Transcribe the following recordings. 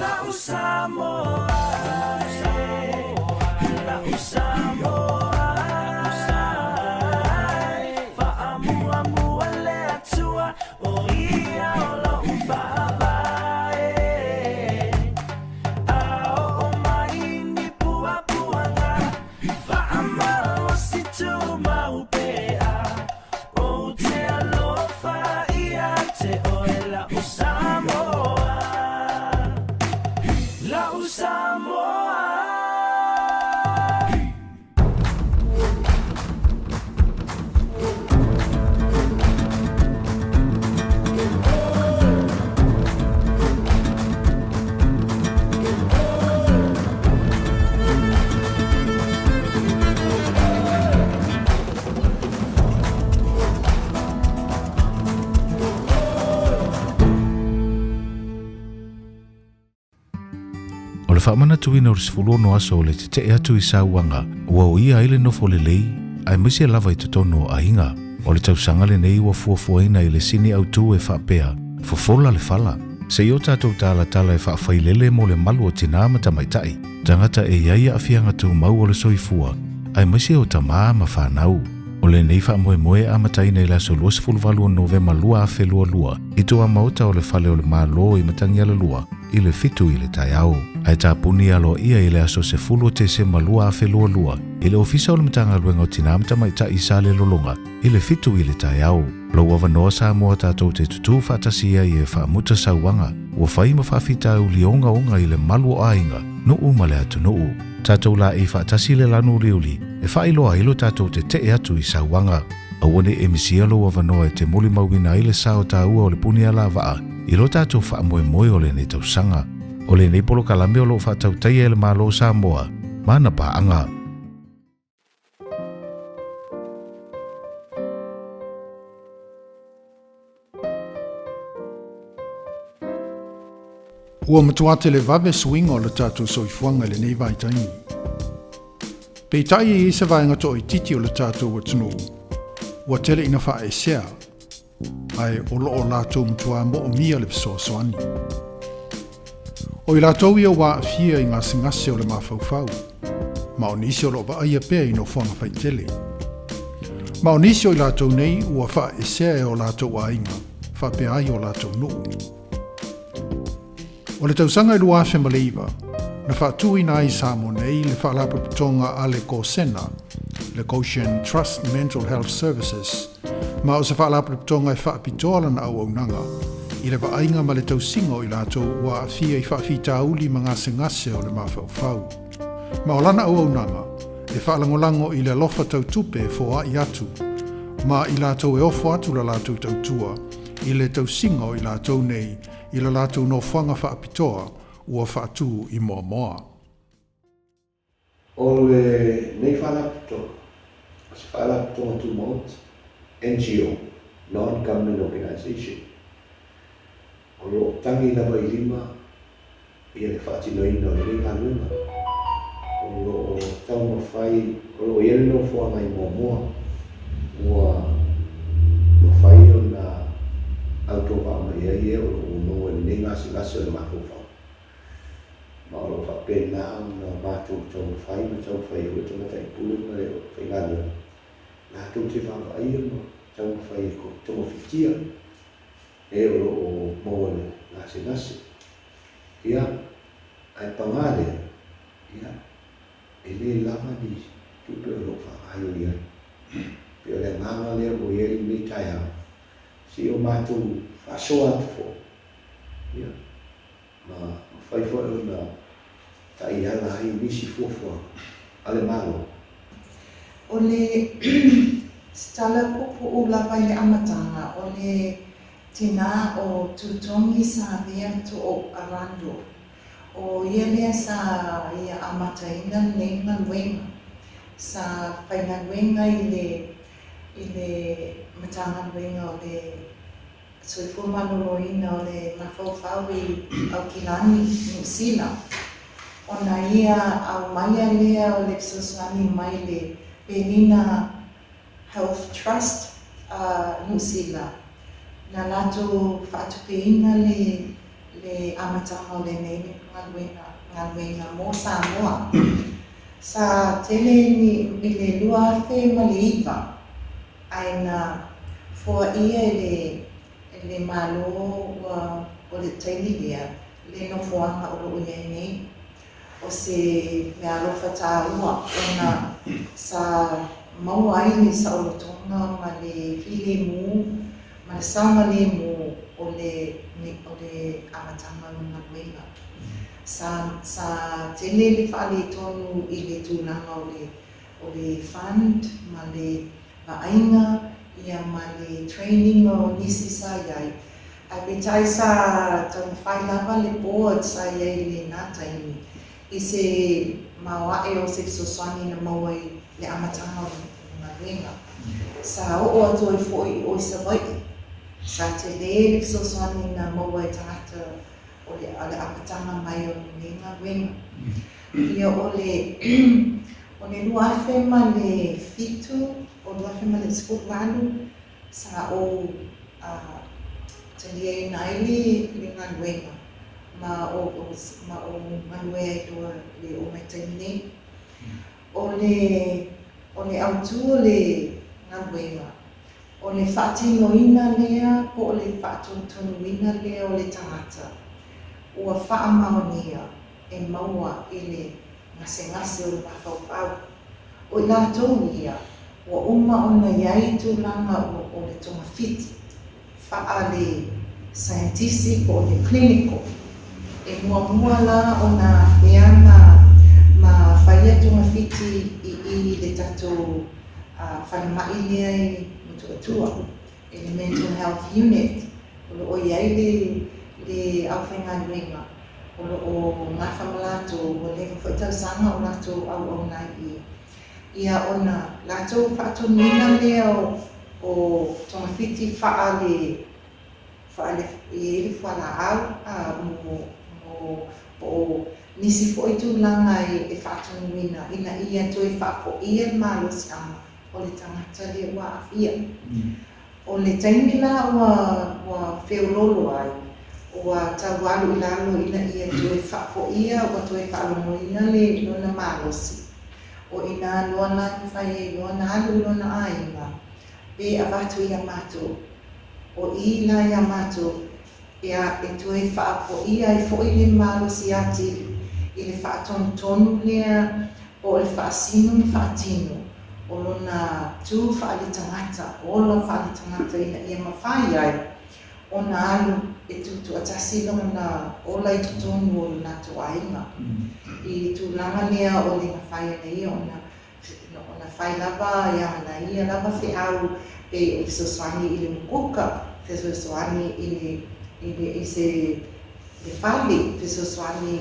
La'u Samoa e, la'u Samoa e, faamuamua le Atua, o ia o lo'u faavae. A oo mai ni puapuaga, faamalosi tumau pea, ou te alofa ia te oe la'u Samoa, la'u Samoa. O le faamanatuina o le 16 aso o le tetee atu i sauaga ua uia ai le nofo lelei aemaise lava i totonu o aiga. O le tausaga lenei ua fuafuaina i le sini autu e faapea, Fofola le fala. Se i o tatou talatala e faafailele mo le malu o tinā ma tamaitai, tagata e i ai aafiaga tumau o le soifua, aemaise o tamā ma fanau. O lenei faamoemoe e amataina i le aso 28 o Novema 2022 i tuamaota o le Fale o le Malo i Matagialalua i le 7 i le taeao. Ae tapuni aloaia i le aso 10 o Tesema 2022 i le Ofisa o le Matagaluega o Tinā ma Tamaitai i Salelologa i le 7 i le taeao. Lou avanoa Samoa tatou te tutū faatasi ai e faamuta sauaga ua fai ma faafitauli ogaoga i le malu o aiga, nuu ma le atunuu. Tatou laei faatasi le lanu uliuli e faailoa ai lo tatou tetee atu i sauaga. Aua ne i e misia lou avanoa e te molimauina ai le sao taua o le puni alavaa i lo tatou faamoemoe o lenei tausaga. O lenei polokalame o lo o faatautaia e le Malo o Samoa ma ana paaga. Ua matua televave suiga o le tatou soifuaga i lenei vaitaimi. Peitai e i ai se vaega toaitiiti o le tatou atunuu ua tele ina faaesea, ae o lo o latou matua moomia le fesoasoani. O i latou ia ua aafia i gasegase o le mafaufau, ma o nisi o lo o vaaia pea i nofoaga faitele. Ma o nisi o i latou nei ua faaesea e o latou aiga faapea ai o latou nuu. O le tausaga e 2009, na faatuina ai i Samoa nei le Faalapotopotoga a le Kosena, le Goshen Trust Mental Health Services, ma o se faalapotopotoga e faapitoa lana auaunaga i le vaaiga ma le tausiga o i latou ua aafia i faafitauli ma gasegase o le mafaufau. Ma o lana auaunaga e faalagolago i le alofa tautupe e foai atu ma i latou e ofo atu la latou tautua i le tausiga o i latou nei i la latou nofoaga faapitoa ua faatu i Moamoa. O lenei faalapotopotoga, o se faalapotopotoga tumaoti, NGO, Non-Government Organisation, o lo o tagi lava i lima ia le faatinoina o lenei galuega. O lo o taumafai, o lo o i ai le nofoaga i Moamoa ua mafai ona autovaa mai ai e o lo o maua i lenei gasegase o le mafaufau. Ma o lo o faapena ona matou taumafai ma taumafai ai foi tamaitai pule ma le faigaluega latou te vaavaaia ma taumafai e togafitia e o lo o maua le gasegase. Ia, ae paga lea, ia, e le lava ni tupe o lo o faagaoioi ai. Pei o le agaga lea ua i ai lenei taeao, se i o matou faasoa atu foi, ia, ma mafai foi ona taiala ai nisi fuafuaga a le Malo. O le se tala puupuu lava i le amataga, o le tinā o Tutogi Savea To'o Arando. O ia lea sa ia amataina lenei galuega. Sa faigaluega i le i le Matagaluega o le Soifua Maloloina o le mafaufau i Aukilani, Niu Sila, ona ia aumaia lea o le fesoasoani mai le Penina Health Trust a Niu Sila, na latou faatupeina le. le amataga o lenei galuega galuega mo Samoa. Sa tele ni i le 2009 ae na foaia e le e le Malo ua o le taimi lea le nofoaga o loo i ai nei. O se meaalofa taua ona sa maua ai le saolotoga ma le filemu ma le saogalemu o le o le amataga o le galuega. Sa sa tele le faaletonu i le tulaga o le o le fund ma le vaaiga ia ma le training o nisi sa i ai. Ae peitai sa taumafai lava le board sa i ai i lena taimi i se maoae o se fesoasoani na maua i le amataga o le galuega. Sa oo atu ai foi i o i Savaii. Sa tele le fesoasoani na maua e tagata o le o le amataga mai o lenei galuega. Ia o le o le 2007, o 2018 sa ou taliaina ai le le galuega ma o ma ou galue ai loa i le oo mai taimi nei. O le o le autū o le galuega, o le faatinoina lea po o le faatonutonuina lea o le tagata ua faamaonia e maua i le gasegase o le mafaufau. O i latou ia, ua uma ona i ai tulaga o le togafiti faale-saienitisi po o le clinical. E muamua la ona afea ma ma faia togafiti i i le tatou falemai lea i Motootua, i le Mental Health Unit, o lo o i ai le le aufaigaluega o lo o gafa ma latou, ua leva foi tausaga o latou auauna ai i i. Ia ona latou faatonuina lea o o togafiti faale faale e i ai le fualaau a mo mo po o nisi foi tulaga e faatonuina ina ia toe faafoia le malosiaga o le tagata lea ua aafia. O le taimi la ua ua feoloolo ai, ua tau alu i lalo ina ia toe faafoia ua toe faalogoina le lona malosi. O i inā loa la e mafai ai loa ona alu i lona aiga pe avatu iā matou. O i la iā matou e a e toe faafoia ai foi le malosi atili i le faatonutonu lea po o le faasino ma faatino o lona tu faaletagata, ola faaletagata ina ia mafai ai ona alu e tutoatasi lona ola i totonu o lo latou aiga. I le tulaga lea o le mafai ona ia ona ona fai lava ia ana ia lava feau pei o fesoasoani i le mukuka, fesoasoani i le i le i se le fale, fesoasoani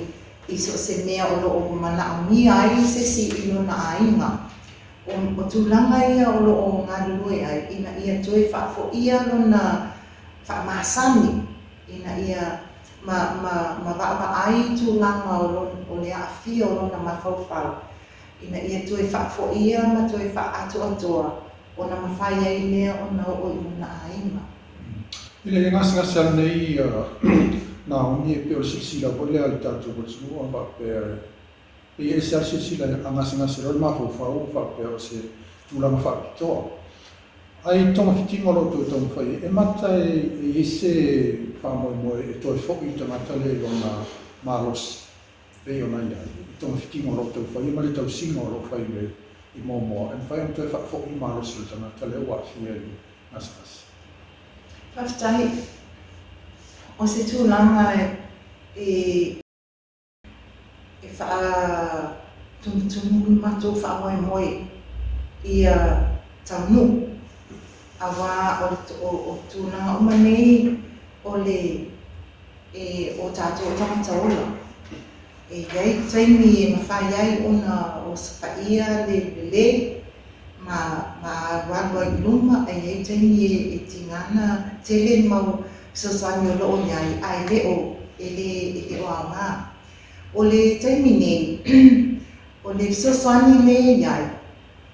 i so o se mea o lo o manaomia ai se isi i lona aiga. O, o tulaga ia o lo o galulue ai ina ia toe faafoia lona faamasani ina ia ma, ma, ma vaavaai tulaga o, lon, o le aafia o lona mafaufau ina ia toe faafoia ma toe faaatoatoa ona mafai ai lea ona oo i lona aiga. I le gasegase a lenei Naomi e pei o le silasila foi lea a le tatou atunuu a faapea e pei e ese lava le silasila a gasegase loa le mafaufau faapea o se tulaga faapitoa. Ae i togafitiga o lo o toe taumafai ai, e mata e i ai se faamoemoe e toe foi le tagata lea i lona malosi pei ona i ai i togafitiga o lo o tau faia ma le tausiga o lo o fai i Moamoa, e mafai ona toe faafoi le malosi o le tagata lea ua aafia i le gasegase. Faafetai. O se tulaga e e faatumutumu le matou faamoemoe ia taunuu, aua o le o tulaga uma nei o le e o tatou o tagata ola. E i ai taimi e mafai ai ona osofaia le lelei ma ma alualu ai i luma, ae i ai taimi e tiga ana tele le mau fesoasoani o lo o i ai, ae le o e le e le o aoga. O le taimi nei, o le fesoasoani lea e i ai,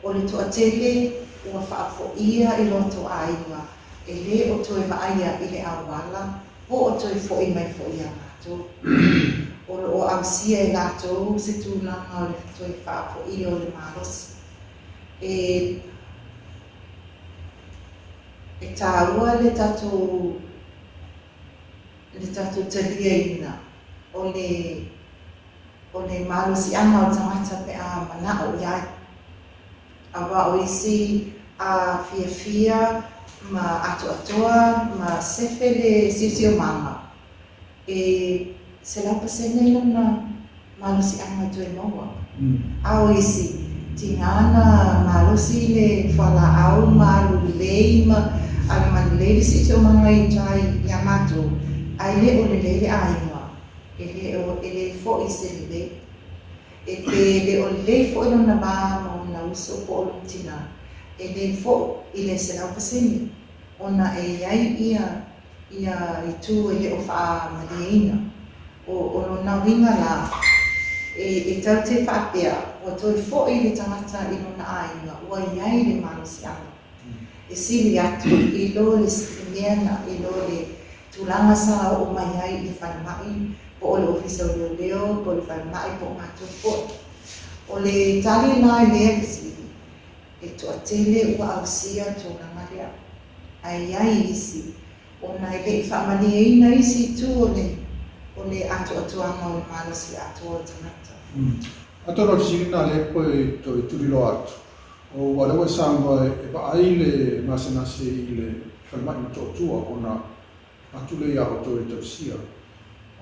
o le toatele ua faafoia i loto aiga e le o toe vaaia i le auala po o toe foi mai foi ia latou. matou. O lo o ausia e latou se tulaga o le toe faafoia o le malosi. E e taua le tatou le tatou taliaina o le o le malosiaga o le tagata pe a manao i ai. Aua o isi a fiafia ma atoatoa ma sefe le siosiomaga, e 100% lona malosiaga e toe maua. A o isi, tiga na malosi le fualaau ma alu lelei ma alu lelei le siosiomaga i uta ia matou, ae le o lelei le aiga, e le o e le fo'i se lelei. E pe le o lelei fo'i lona va ma ona uso po o lona tinā, e le fo'i i le 100% ona e i ai ia ia itu e le o faamalieina. O lona uiga la, e tatou te faapea, ua toe fo'i le tagata i lona aiga, ua i ai le malosiaga. E sili atu i lo le mea na i lo le tulaga sa oo mai ai i le falemai, po o le ofisa o leoleo, po o le falemai, po o matou fo'i. O le tali la i lea fesili, e toatele ua ausia tulaga lea. Ae i ai isi, ona e le i faamalieina isi itu o le atoatoaga o le malosi atoa o le tagata. Atonu o le fesili lena lea e toe tuliloa atu, aua o lea ua e saunoa e vaai le gasegase i le falemai Motootua ona atu lea ia outou e tausia.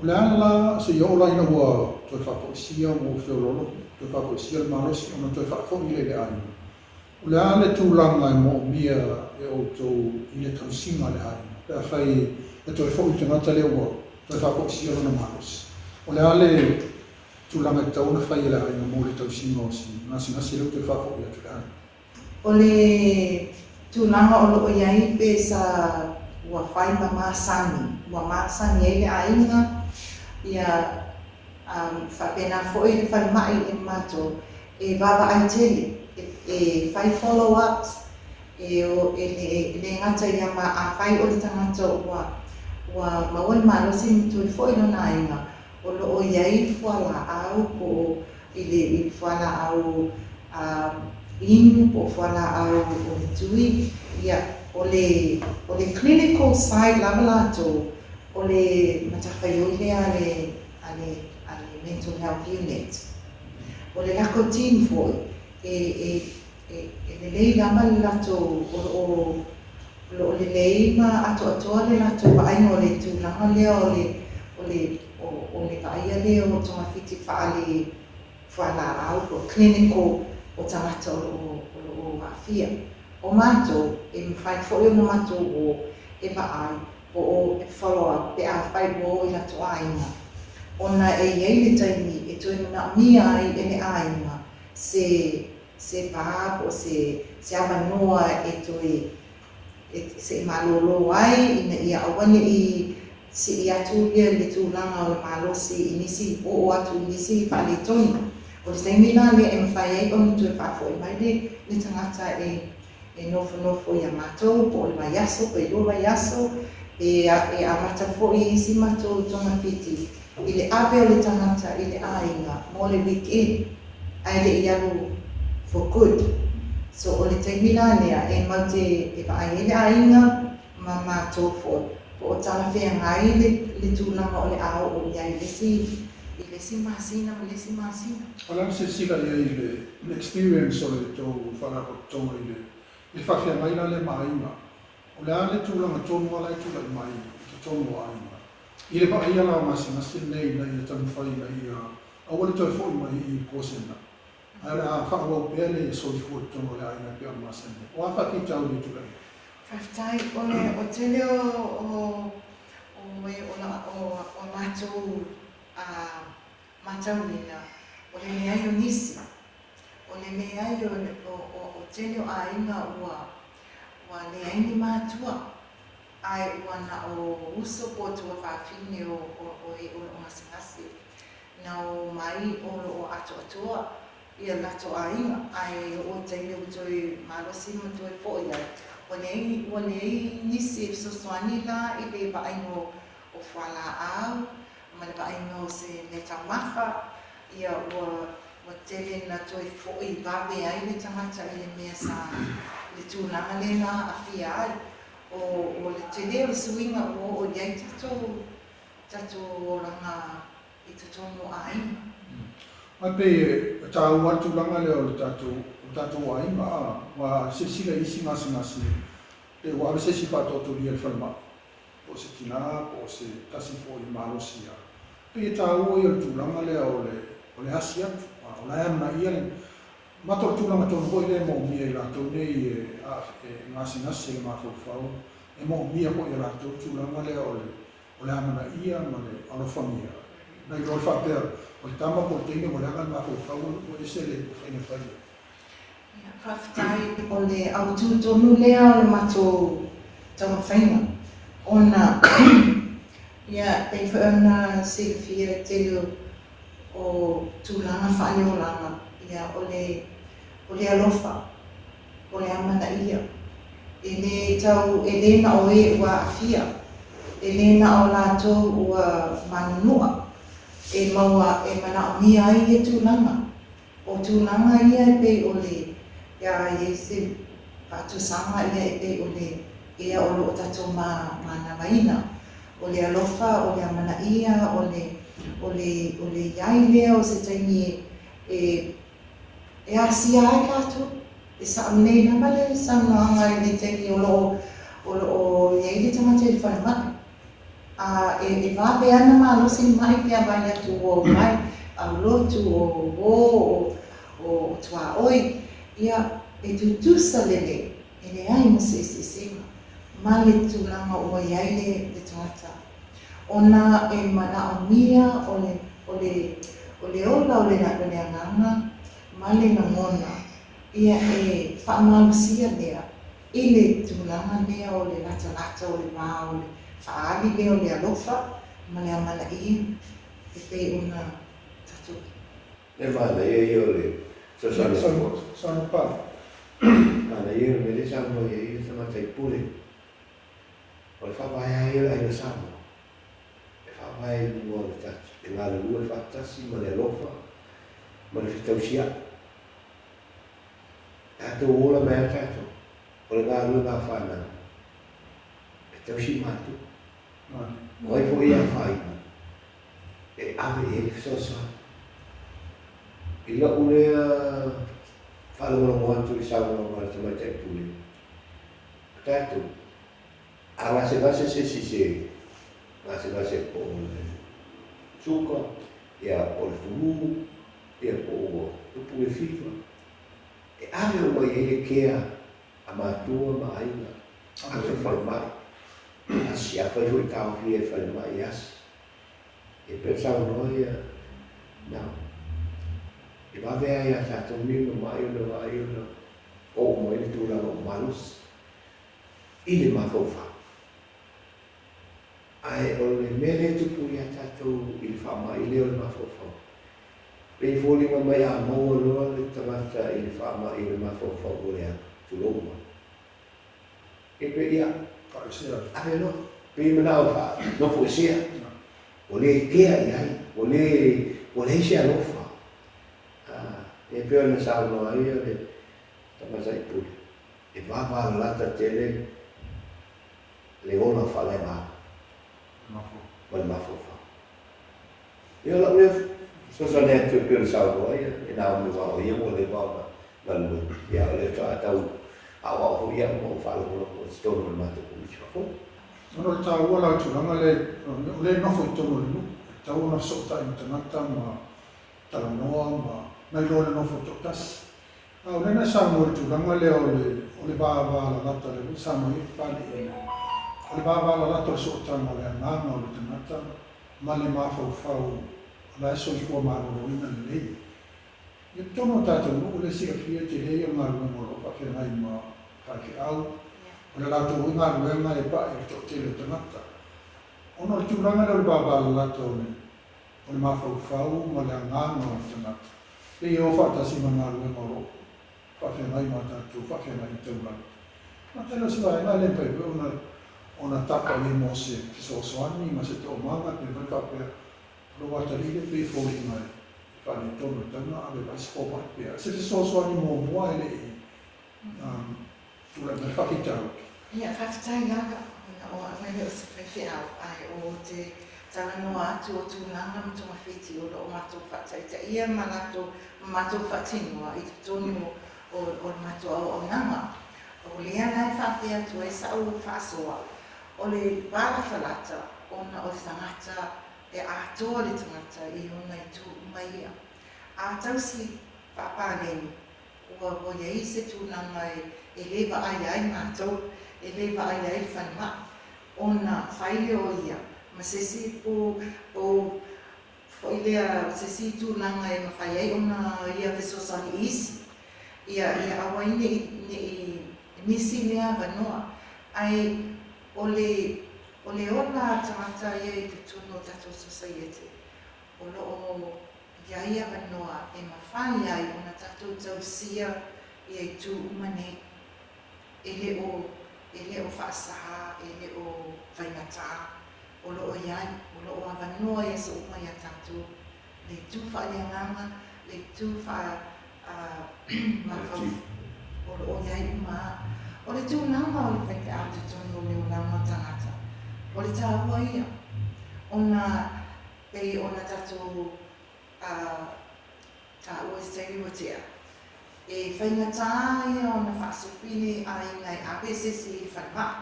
O le a la, seia oo la ina ua toe faafoisia ma ua feoloolo, toe faafoisia le malosi ona toe faafoi lea i le aiga. O le a le tulaga e moomia e outou i le tausiga a le aiga, pe afai e toe foi le tagata lea ua toe faafoisia lona malosi? O le a le tulaga e tatau ona fai e le aiga mo le tausiga o si gasegase lea ua toe faafoi atu i le aiga? O le tulaga o lo o i ai pe sa ua fai ma masani, ua masani ai le aiga, ia faapena foi le falemai i matou, e vaavaai tele, e fai follow-ups, e le gata ia ma afai o le tagata ua maua le malosi ma toe foi lona aiga, o lo o i ai fualaau po o i le fualaau inu po o fualaau o le tui. Ia, o le clinical side lava latou, o le matafaioi lea a le mental health unit. O le lakou team foi, e lelei lava le latou, o lo o lelei ma atoatoa le latou vaaiga o le tulaga lea o le vaaia lea o togafiti faale fualaau po o clinical o tagata o lo o aafia. O matou, e mafai foi ona matou o e vaai po o e follow up pe afai ua oo i latou aiga. Ona e i ai le taimi e toe manaomia ai e le aiga se va po o se avanoa e toe e se i malolo ai ina ia aua ne i sii atu ia le tulaga o le malosi i nisi oo atu i nisi faaletonu. O le taimi la lea e mafai ai ona toe faafoi mai le tagata e nofonofo ia matou po o le vaiaso pe 2 vaiaso, e amata foi isi matou togafiti i le ave o le tagata i le aiga mo le weekend ae le i alu for good. So o le taimi la lea e matou te e vaai ai le aiga ma matou foi po o talafeagai le tulaga o le a oo i ai i le isi masina ma le isi masina. O le a le silasila i ai i le experience o le tou faalapotopotoga i le faafeagai la lea ma aiga? O le a le tulaga tonu ala e tulai mai i totonu o aiga i le vaaia la o gasegase lenei ina ia taumafai ina ia aua le toe fo'i mai i Kosena, ae o le a faaauau pea le soifua i totonu o le aiga e pei ona masani ai? O a faafitauli e tulai mai? Faafetai. O tele o e o la o matou matauina o le leai o nisi, o le leai o tele o aiga ua leai ni matua, ae ua na o uso po o tuafafine o e o loo gasegase na o mai o loo atoatoa ia latou aiga, ae oo i taimi ua toe malosi ma toe fo'i ai, ua leai nisi e fesoasoani la i le vaaiga o fualaau. ma le vaaiga o se meataumafa, ia ua ua tele na toe fo'i vave ai le tagata i le mea sa le tulaga lea na aafia ai. O o le tele o le suiga ua oo i ai tatou tatou olaga i totonu o aiga. Ae pei e taua le tulaga lea o le tatou o tatou aiga a, aua a silasila i isi gasegase pei ua ave se isi faatoatolia i le falemai po o se tina po o se tasi foi e malosi a. Pei e taua ia o le tulaga lea o le o le asi atu a o la e amanaia le mata o le tulaga tonu foi lea e moomia e latou nei e e gasegase i le mafaufau e moomia foi e latou le tulaga lea o le o le amanaia ma le alofagia. Na iloa le faapea, o le tama po o le teine ua leaga le mafaufau ua ese le faiga e fai ai. Ia, faafetai. O le autu tonu lea o le matou taumafaiga, ona ia, pei foi ona silafia le tele o tulaga faaleolaga, ia, o le, o le alofa, o le amanaia. E lē tau, e lē na o ē ua aafia, e lē na o latou ua manunua e maua e manaomia ai ia tulaga. O tulaga ia e pei o le, pe a i ai se faatusaga ia e pei o le ea o lo o tatou manavaina, o le alofa, o le amanaia, o le, o le, o le i ai lea o se taimi e, E asia ai latou, e sao nei lava le saunoaga i le taimi o lo o o lo o i ai le tagata i le falemai. A e e vave ana malosi le maʻi pe a vaai atu ua omai aulotu o uō o o tuaoi, ia e tutusa lelei, e leai ma se eseesega ma le tulaga ua i ai le le tagata. Ona e manaomia o le, o le, o le ola o le, o le agaga ma le lagona, ia e faamalosia lea i le tulaga lea o le latalata o le va o le faaali lea o le alofa ma le amanaia e pei ona tatou. Le manaia ia o le fesoasoani atu. Saunoa. Manaia o le mea lea e saunoa i ai le tamaitai pule. O le faavae lava ia o le Aiga Samoa, e faavae i luga o le tatou, e galulue faatasi ma le alofa ma le fetausia'i. Tatou ola mai lava tatou, o le galuega a fanau, e tausi matua. O ai foi e afaina, e ave i ai le fesoasoani. I lou lea faalogologo atu i saunoaga a le Tamaitai Pule, O tatou, a gasegase se isi i se gasegase po o le suka, ia po o le fulu, ia po ua tupu le fiva, e ave uma i ai le kea a matua ma aiga, ave i falemai, asi, afai foi e taofia e falemai, asi. Ia pei ona saunoa ia Nao, e vave lava ia tatou nei ona ma'i ona vaai ona oo mai le tulaga ua malosi i le mafaufau. Ae o le mea lea e tupu ia tatou i le faamai lea o le mafaufau, pei e foliga mai a maua loa le tagata i le faamai o le mafaufau ua leaga, tulou mai. E pei ia, ave loa, pei e manao e faanofoesea, ua le kea i ai, ua le, ua leai se alofa. E pei ona saunoa ai le Tamaitai Pule, e vavalalata tele le ola faaleagaga ma le mafaufau. Ia o lau lea fesoasoani atu e pei ona saunoa ai e Naomi aua o ia ua leva ona galue, ia o lea faatoa tau aoao foi au ma ou faalogologo i totonu o le matou Komiti Faafoe. Ona o le taua la o le tulaga lea, o lea e nofo i totonu o le nuu, e tatau ona fesootai ma tagata ma talanoa ma nai loa le nofo toatasi. A o lea na saunoa i le tulaga lea o le o le vavalalata, lea foi sa aumai ai Papalii o le o le vavalalata o le sootaga o le agaga o le tagata ma le mafaufau o la e soifua maloloina lelei. I totonu o tatou nuu lea e silafia e tele ia o galuega o lo o faafeagai ma faifeau, o le latou foi galuega e pa'i i le toatele o tagata. Ona o le tulaga lea o le vavalalata o le o le mafaufau ma le agaga o le tagata, pei e o faatasi ma galuega o lo o faafeagai ma a tatou faafeagaiga taulagi. Mata lea o se vaega e le mafai foi ona ona tapa i ai mo se fesoasoani ma se toomaga pe mafai faapea. O lou atalii lea pei e foliga e faaletonu e tatau ona ave e vaai se fomai pe a. Se fesoasoani muamua e le i tulai mai le faafitauli. Ia, faafetai lava ona o au e le o se faifeau, ae o te talanoa atu o tulaga ma togafiti o lo o matou faataitaia ma latou ma matou faatinoa i totonu o o le matou auaunaga. O lea la e faapea atu ai sa'u faasoa, o le va latalata ona o le tagata e atoa le tagata i ona itu uma ia. A tausi faapaleni, ua ua i ai se tulaga e e le vaaia ai matou, e le vaaia ai le falemai, ona fai lea o ia ma se isi pou pou foi lea se isi tulaga e mafai ai ona ia fesoasoani i isi, ia ia aua ai ne i ne i misi lea avanoa. Ae o le o le ola tagata ia i totonu o tatou sosaiete, o lo o i ai avanoa e mafai ai ona tatou tausia ia itu uma nei. E le o, e le o faasā, e le o faigata, o lo o i ai, o lo o avanoa i aso uma iā tatou, le itu faaleagaga, le itu faa, mafaufau, o lo o i ai uma lava. O le tulaga o le faifeau i totonu o le olaga o tagata, o le taua ia, ona pei ona tatou taua i se taimi ua tea, e faigata ia ona faasopili aiga e ave se isi i le falemai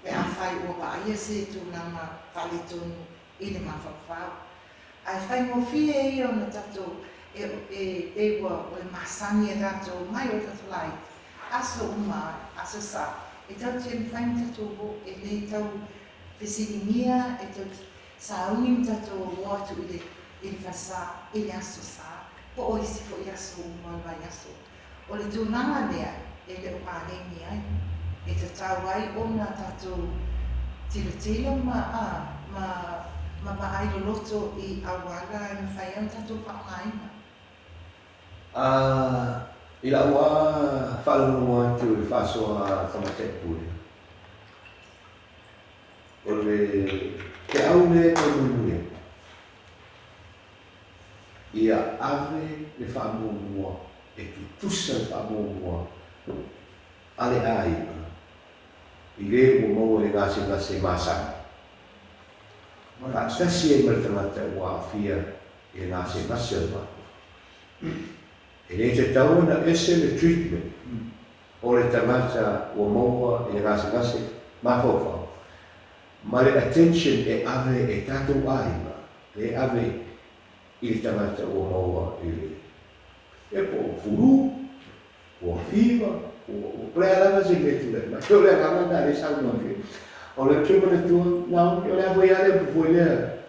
pe afai ua vaaia se tulaga faaletonu i le mafaufau. Ae faigofie ia ona tatou e e pei ua o le masani a tatou mai o tatou laiti, aso uma, aso sa, e tatou te mafai ona tatou o e le tau fesiligia, e tau sauni ma tatou o atu i le i le falesa i le aso sa, po o isi foi aso uma o le vaiaso. O le tulaga lea e le o paleni ai, e tatau ai ona tatou tilotilo ma ma ma vaai loloto i auala e mafai ai ona tatou faaaogaina. A I lau lava faalogologo atu i le faasoa a Tamaitai Pule, o le feau lea e tau mulimuli atu, ia ave le faamuamua e tutusa le faamuamua a le aiga i le ua maua i le gasegase masani, faatasi ai ma le tagata ua aafia i le gasegase o le mafaufau. E le tatau ona ese le treatment o le tagata ua maua i le gasegase mafaufau ma le attention e ave e tatou aiga e ave i le tagata ua maua i le e po o fulu, ua fever, ua o le a lava se mea e tulai mai. O le agaga lena lea e saunoa atu ai. O le ou te manatua, Naomi, o le a foi lava le upu foi lea,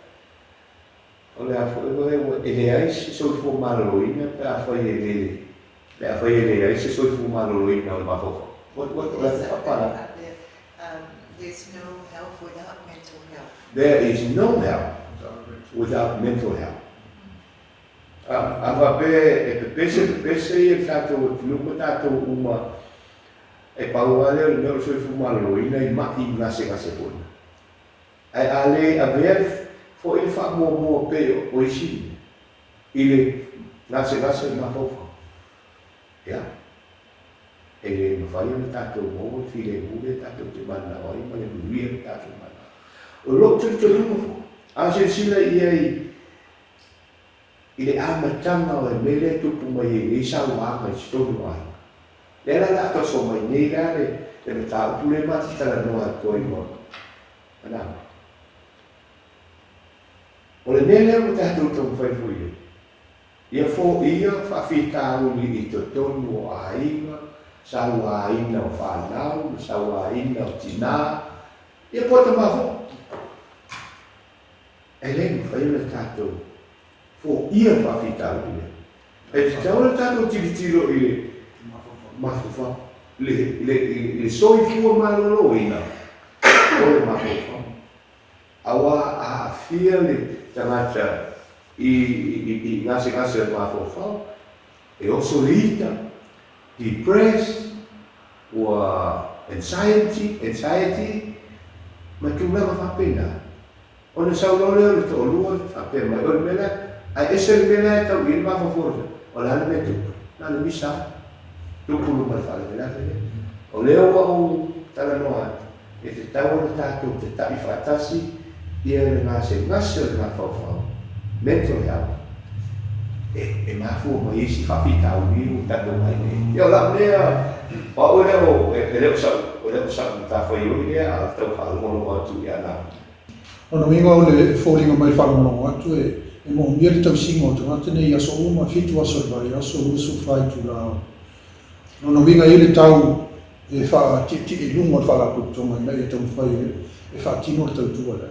o le a foi e leai se soifua maloloina pe afai e le, pe afai e leai se soifua maloloina o le mafaufau. What, what, o le a foi faapalagi? There's no health without mental health. There is no health without mental health. A faapea e pepese pepese ia le tatou atunuu ma tatou uma, e pau lava lea o le mea o le soifua maloloina i ma'i gasegase foi. Ae a le avea foi le faamuamua pei o isi mea i le gasegase o le mafaufau, ia, E le mafai ona tatou maua le filemu lea tatou te mananao ai ma le manuia lea tatou te mananao ai. O lou talitonuga foi, a silasila i ai i le amataga o le mea lea e tupu mai ai nei sauaga i totonu o aiga, lea la o le a toso mai nei la le mataupu lea ma te talanoa atu ai ma Naomi. O le mea lea ua tatou taumafai foi i ai, Ia foia faafitauli i totonu o aiga, sauaina o fanau ma sauaina o tina, ia po o tama foi. E le mafai ona tatou foia le faafitauli lea. E tatau ona tatou tilotilo i le mafaufau, i le soifua maloloina o le mafaufau. Aua a aafia le tagata i gasegase o le mafaufau, e oso le ita, depressed, ua anxiety, anxiety, ma tulaga faapena. Ona sau loa lea o le toalua faapea mai, O le mea lea, ae ese le mea la e tau i ai le mafaufau o le a le mea e tupu? Na o le misa lava. Tupu i luma o le faalavelave lea. O lea ua ou talanoa atu, e tatau ona tatou tata'i faatasi ia le gasegase o le mafaufau, mental health, e mafua mai ai isi faafitauli ia ua tatou vaai nei. Ia o lau lea, o au e le o, e le o sau, e le o sau matafaioi lea, a o le tau faalogologo atu ia Naomi. Lona uiga o le foliga mai le faalogologo atu e moomia le tausiga o tagata nei i aso uma, 7 aso i le vaiaso, 24 itula. Lona uiga e i ai le tau e faatietie i luga o le Faalapotopotoga ina ia taumafai e faatino le tautua lea.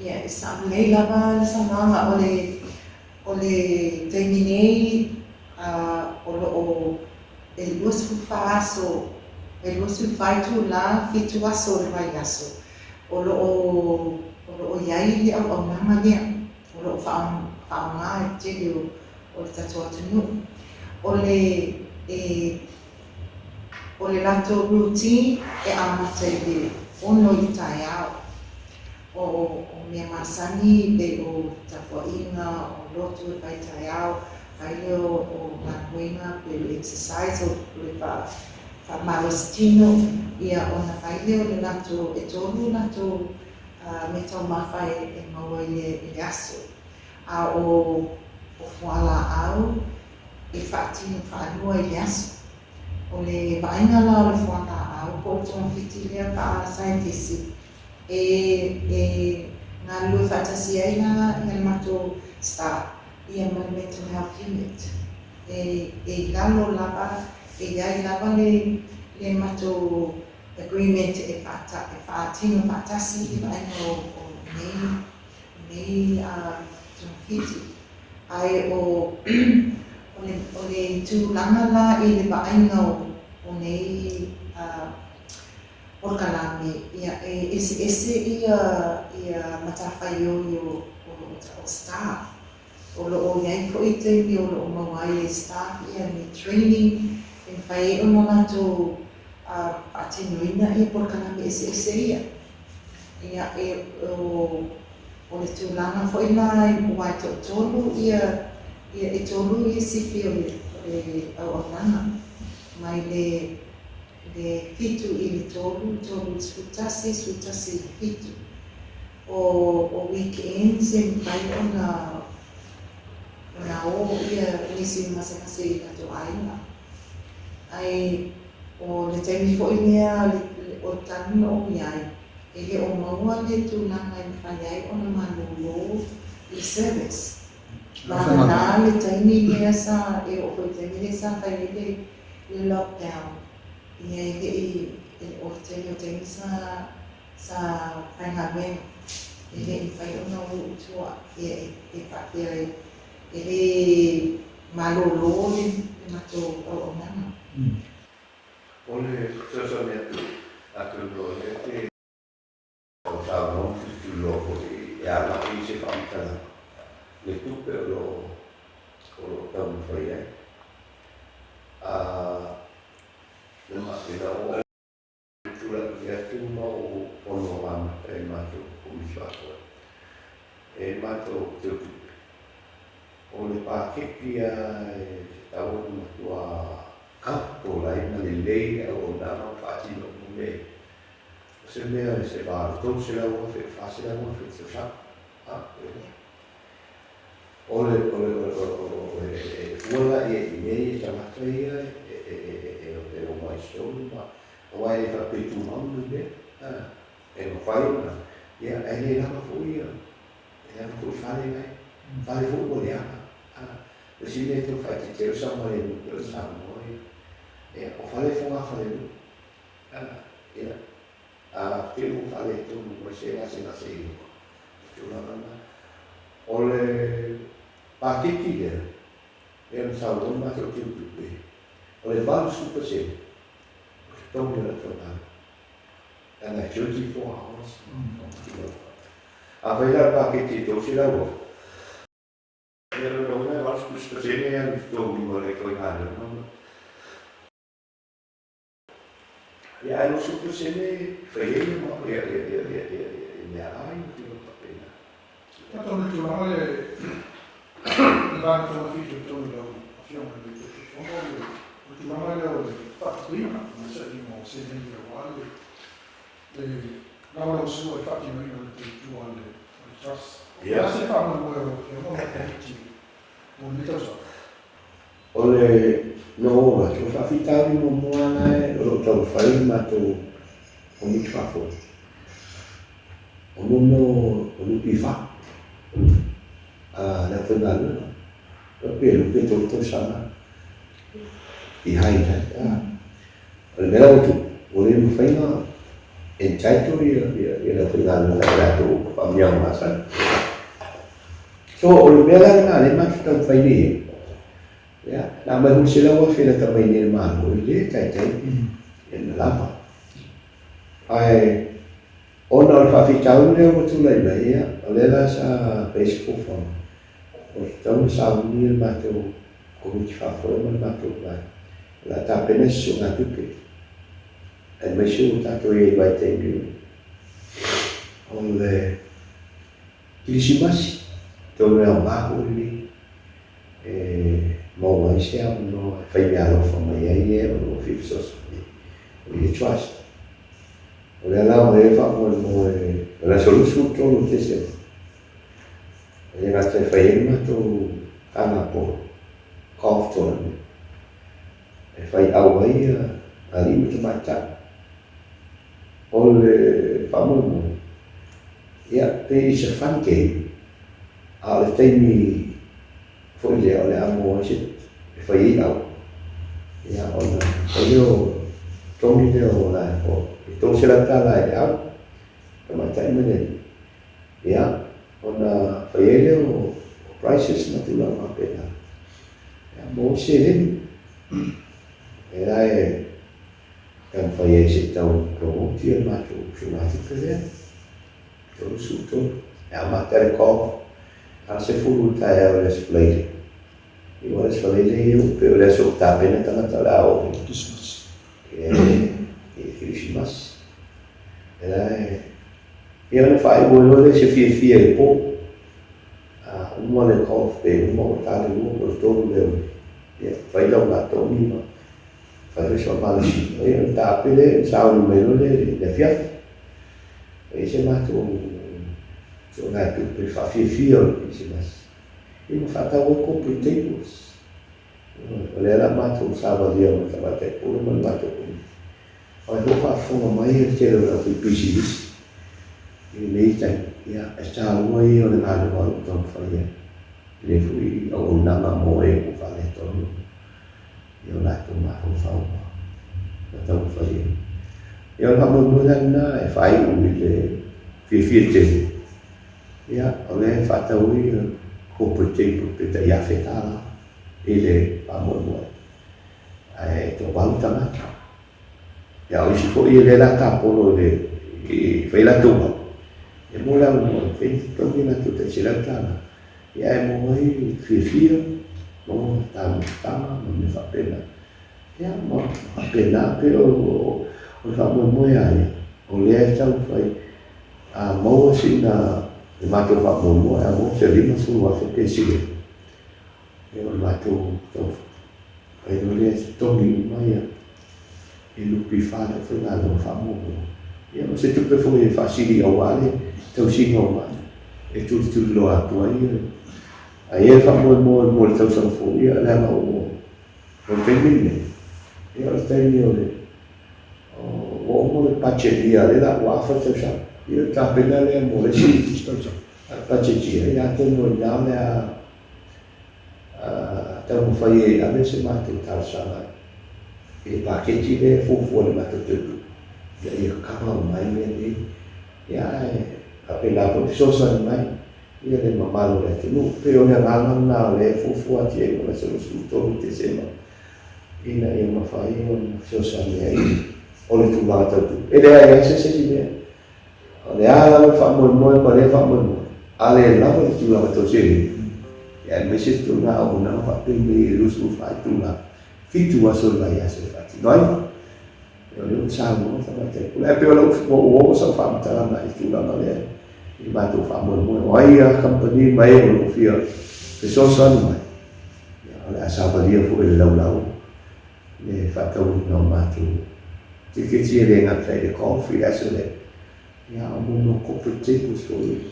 Ia, e sao lelei lava le saunoaga, o le o le taimi nei o lo o e 24 aso, e 24 itula, 7 aso o le vaiaso, o lo o o lo o i ai le auaunaga lea, o lo o faaaoga e le tele o le tatou atunuu. O le e o le latou routine e amata i le 6 i le taeao. O o mea masani pei o tapuaiga, o lotu e fai taeao, fai lea o galuega pei o le exercise o le faamalosi tino, ia ona fai lea o le latou, e tolu latou meataumafa e maua i le aso. A o fualaau e faatino faalua i le aso. O le vaaiga la o le fualaau po o le togafiti lea faa-saienitisi, e e galulue faatasi ai la ia le matou staff ia ma le Mental Health Unit. E e i lalo lava, e i ai lava le le matou agreement e faata e faatino faatasi le vaaiga o o nei nei togafiti. Ae o o le o le tulaga la i le vaaiga o o nei polokalame, ia, e eseese ia ia matafaioi o o staff. O lo o i ai foi taimi o lo o maua ai e staff ia ni training e mafai ai ona latou faatinoina ia polokalame eseese ia. Ia, e o o le tulaga foi la aua e toatolu ia ia e tolu ia sifi o le o le auaunaga mai le le 7 i le 3, 3 i le 11, 11 i le 7. O, o weekends e mafai ona, ona o ia nisi masemase i latou aiga. Ae o le taimi foi lea o le talu na ou i ai, e le o maua le tulaga e mafai ai ona malolo le service. Vagana le taimi lea sa, e oo foi i le taimi lea sa fai ai le le lockdown, ia e le i, o le taimi o taimi sa sa faigaluega, e le i mafai ona o i tua, ia e faapea e le malolo le matou auaunaga. O le fesoasoani atu atonu o lea te saunoa ma tilotilo foi e agai i se faamatalaga le tupe o lo o lo o taumafai ai. A ina ua ou tulai atu ma ou ono amata i le matou Komiti Faafoe, e matou teutupe, o le paketi lava e tatau ona matua comfortable ai ma lelei le auaunaga ma faatino uma mea ia. O se mea e se va o le $300,000 i le $400,000 i le tausaga. O le, o le, o le, o le, e fua la i i mea ia tagata ia e, e, e, e, e omai i totonu ma, aua e le faapea e tumau le mea, a, e mafai ona, ia, ae le lava foi ia, e lava foi fale la e, fale foi ua leaga, a, o le isi mea e tau faaeteete ai o le saogalemu pei ona saunoa ia, ia, o fale e fogafale nuu, a, ia, a te i ua faaletonu mai se gasegase i luga, tulaga lena. O le paketi lea, lea na saunoa le matou tiutupe, o le 80% o totogi o le aufaigaluega. Leaga e 24 hours. Afai la le paketi e $300,000, ia lona uiga e 80% e alu i totogi ma le aufaigaluega. Ia ae 20% e fai ai ia ia ia ia ia meaai ma tulaga faapena. Tatou le tulaga lea i le vaega togafiti i totonu i lau Afioga i le Taitaifono, o le tulaga lea o le faatupeina o le sailiga o seleni aua le lagolagosua i le faatinoina o le tautua a le Trust. O le a se faamoemoe o lau Afioga ma le Komiti mo lenei tausaga? O le noho atu, o le faafitauli muamua lava la o lo o taumafai le matou Komiti Faafoe, o mo mea o NPF a le aufaigaluega, pe 2 pe 3 tausaga behind that. O le mea la ua tupu, ua le mafai ona entitle ia le aufaigaluega i latou faamanuiaga masani. So, o le mea la lena lea matou te taumafai nei i ai, ia, na aumai foi le $100,000 lata mai nei e le Malo, e le taitai ona lava. Ae ona o le faafitauli lea ua tulai mai, ia, o lea la sa fai ai se fuafuaga, ua tatau ona sauni le matou Komiti Faafoe ma le matou vaega, o le a tapena se suegatupe, aemaise ua tatou i ai i le vaitaimi o le Kerisimasi, atonu e aoga foi lenei e maua ai se avanoa e fai meaalofa mai ai e o lo o fia fesoasoani o ia trust. O lea la ua i ai le faamoemoe o le aso 23 o Tesema, e le gata e fai ai le matou taga polo, golf tournament, e fai au ai alii ma tamaitai. O le faamoemoe, ia, pei it's a fun game, a o le taimi foi lea o le a maua ai se e fai ai au, ia, ona fai lea o totogi lea o la o e $300 i le au, tamaitai ma le alii, ia, ona fai ai lea o prizes ma tulaga faapena, ia, maua se seleni. E la e Taumafai ai se i tau promote le matou usugatupe lea. 33. E amata le golf a 10 i le taeao i le Aso Faraile. Iu lava le Aso Faraile ia ua pei o le aso ua tapena tagata o le a oo i le Kerisimasi. E la e ia ona faaiu ai loa lea se fiafia i le po. A uma le golf pe uma ua ta le 2 po o le 3 lea o le ia fai lau latogi ma Fai foi sau malosi, ia ona taape lea, ona sauni mai loa lea i le afiafi. E i ai se matou suegatupe faafiafia o le Kerisimasi, ia ma faatau ai corporate tables. O lea la matou savalia ma le tamaitai pule ma le matou komiti. Aua e faafofoga mai le tele o le aufaipisinisi i lenei taimi, ia e taua ia o le galuega o lo o taumafai ai i lenei foi auaunaga mo e ua faaletonu i o latou mafaufau ma taumafai ai. Ia, o le faamoemoe la lena e faaiu i le fiafia tele, ia, o lea e faatau ai corporate table pe tai $1,000 i le faamoemoe, ae toavalu tagata. Ia, o isi foi e le la tapolo i le i fai latou au, e mo le avanoa e fai totogi latou tai $100, ia ae maua ai le fiafia, maua taumafataga ma mea faapena. Ia, ma faapena pei o le faamoemoe lava ia, o lea e taumafai a maua sina le matou faamoemoe, a maua se $50,000 pe sili atu, ia o le matou taumafai loa lea e totogi uma ia i NPF le aufaigaluega faamuamua, ia ma se tupe foi e faasili aua le tausiga o mai e tulituliloa atu ai. Ae i ai le faamoemoe mo le tausaga fou, ia leaga ua o le taimi lenei, ia o le taimi o le ua uma le budget year lea la ua afa le tausaga, ia o le tapena lea mo le isi budget year, ia atonu o i ina o le a taumafai e ave se matou talosaga i le paketi lea e fuafua i le matou toe ina ia kava uma ai mea nei. Ia ae faapena foi fesoasoani mai ia le mamalu o le atunuu. E pei o le agaga lena o lea e fuafua atu i ai mo le aso 23 Tesema ina ia mafai ona fesoasoani ai o le tulaga tau tupe. E leai lava se isi mea. O le a lava le faamoemoe ma lea faamoemoe, a le lava le tulaga tau seleni, ia aemaise le tulaga auaunaga faapenei e 24 itula, 7 aso o le vaiaso e faatino ai. Ia o lea ua saunoa le Tamaitai Pule. Ae pei o lau, ua oo sau faamatalaga i le tulaga lea. I le matou faamoemoe, o ai a kamupani ma e o lo o fia fesoasoani mai, ia, o le a savalia foi e le laulau le faatauina o matou tiketi e le gata i le golf i le aso lea, ia, a o mea o corporate tables foi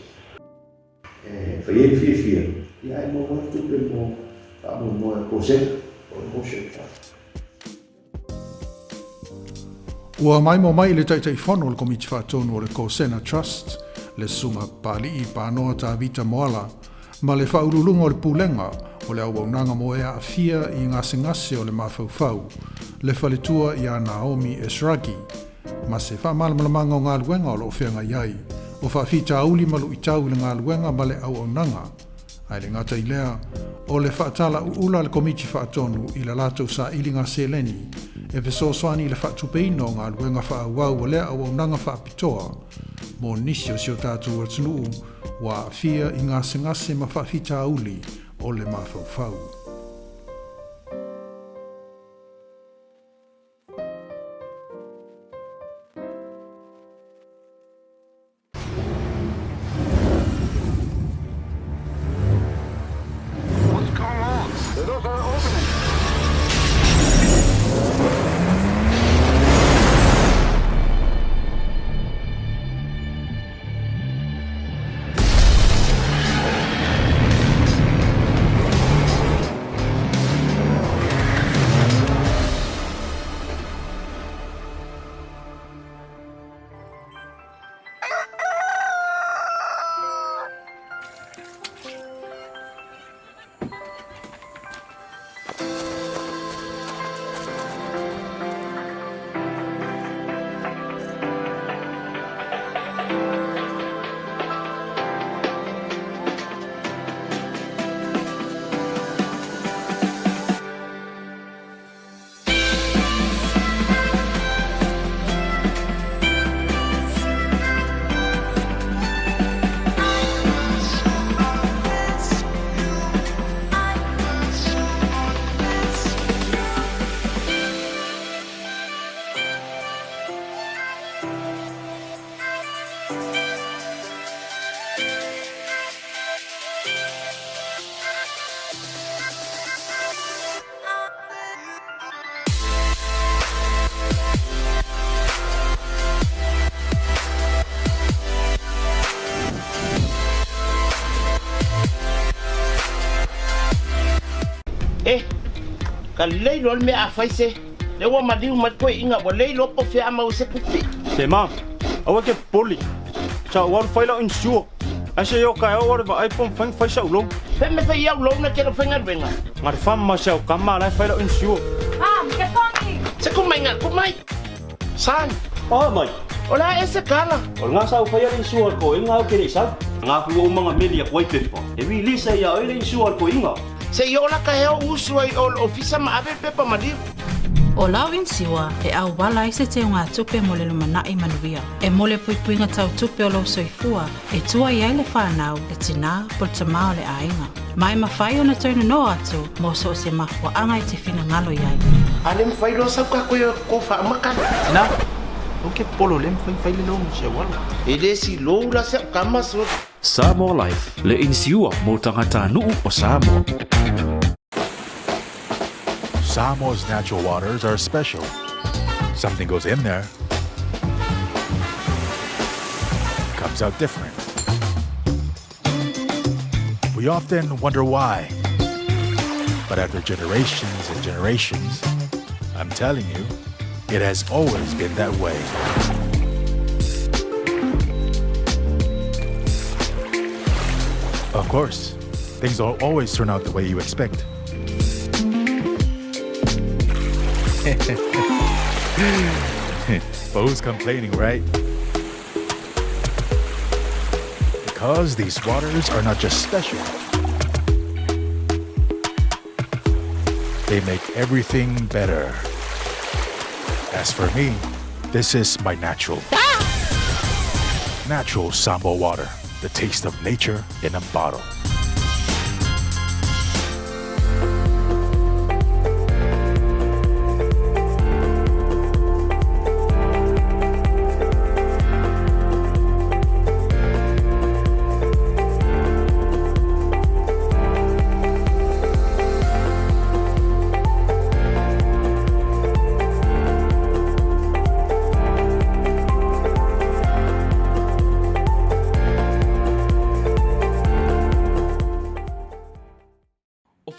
e fai ai le fiafia, ia, ae maua ai tupe mo faamoemoe o Kosena, po o le Kosher Trust. Ua maimoa mai le Taitaifono o le Komiti Faatonu o le Kosena Trust, le Susuga Papali'i Panoa Tavita Moala, ma le Faauluuluga o le Pulega o le Auaunaga mo e Aafia i Gasegase o le Mafaufau, le Faletua ia Naomi Eshraghi, ma se faamalamalamaga o galuega o lo o feagai ai, o faafitauli ma luitau i le galuega ma le auaunaga. Ae le gata i lea, o le faatalaʻuʻula a le Komiti Faatonu i la latou sailiga seleni e fesoasoani i le faatupeina o galuega faaauau a lea auaunaga faapitoa mo nisi o si o tatou atunuu ua aafia i gasegase ma faafitauli o le mafaufau. Eh, ka lelei loa le mea a fai se. Lea ua maliu mai le toeaina ua le iloa po o fea a maua se tupe. Se ma, aua e te popole. Sa ou alu fai lau insure. Ae se i o taeao ou alu e vaai po o mafai ona fai sa'u loan. Fea mea fai i au loan e te le faigaluega? Na le fam ma si au tama la e fai lau insure. Mam, ke pongi! Se ku mai nga, ku mai! Son! Oh mai! O le a e se kala? O le nga sa ou faia le insure a le toeaina au ke le i sau. Nga fu ou manga meli a koe pepa. E release ai ia oe le insure a le toeaina. Se i ola ka hea o usu ai o le ofisa ma ave le pepa maliu. O lau insiua e auala ai se teugatupe mo le lumanai manuia. E mo le puipuiga tau tupe o lou soifua e tua i ai le whanau, le tinā, po le tamā o le āinga. Ma e mawhai ona toe nonoa atu mō so o se mafuaanga e te whinangalo i ai. A le mafai loa sau ka koe ko faamakala. Tina, o ke polo le mafai fai le logo se walo. E le si lou la se kama so. Samoa Life, le inisiua mo tagatanuu o Samoa. Samoa's natural waters are special. Something goes in there, comes out different. We often wonder why. But after generations and generations, I'm telling you, it has always been that way. Of course, things don't always turn out the way you expect. but who's complaining, right? Because these waters are not just special, they make everything better. As for me, this is my natural. Natural Samoa water, the taste of nature in a bottle.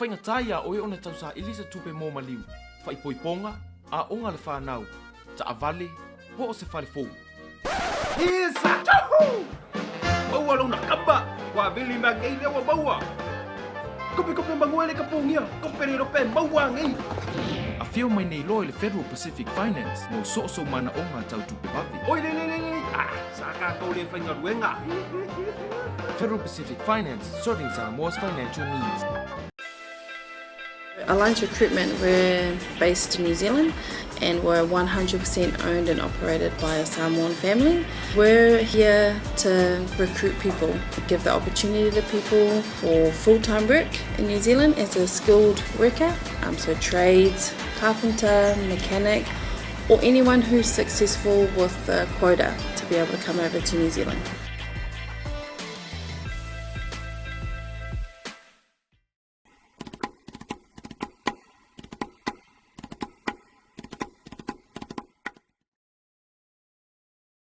faigata iā oe ona tausaili se tupe mo maliu, faaipoipoga, aoga a le fanau, taavale, po o se fale fou. Isa! Tchahu! Maua lona kamba! Ua vili mea nei lea ua maua! Kope kope mangua le ka pogia! Kope le rope maua nei! Afio mai nei loa i le Federal Pacific Finance mo so o sou manaoga tau tupe vave. Oi le le le le! Ah, sa tatou le faigaluega! Federal Pacific Finance, serving Samoa's financial needs. Alliance Recruitment, we're based in New Zealand and we're 100% owned and operated by a Samoan family. We're here to recruit people, give the opportunity to people for full-time work in New Zealand as a skilled worker, um, so trades, carpenter, mechanic, or anyone who's successful with the quota to be able to come over to New Zealand.